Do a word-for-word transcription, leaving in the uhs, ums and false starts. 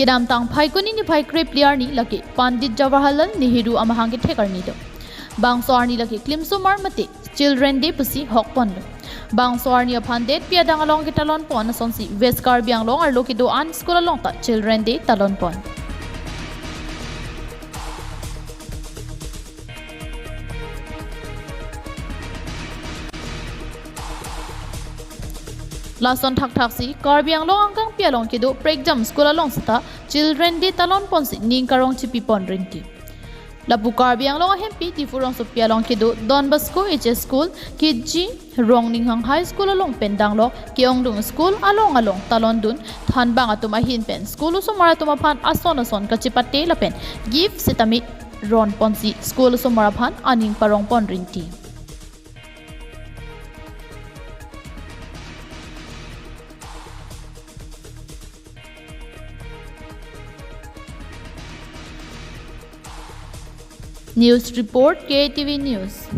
Kedamtang Phaikuni niphai krepli arni lake Pandit Jawaharlal Nehru amahang kethek arni do. Bangso arni lake klimsomar mate Children Day pusi hokpon do. Bangso arni aphan detpi adang along ketalon pon asonsi West Karbi Anglong arlo kedo-an school along ta Children Day talon pon. Lason thakthaksi Karbi Anglong angkangpi along kedo prekjam school along seta Children Day talon ponsi ning karong chipi pon rinti. Lapu Karbi Anglong ahempi Diphu rongsopi along kedo Don Bosco H S School, K G Rongninghang High School along pen danglok ke-ongdung school along along talon dun thanbang atum ahin pen school osomar atum aphan ason ason kachipate lapen gift sitame ron ponsi school osomar aphan aning parong pon rinti. News report, K A T V News.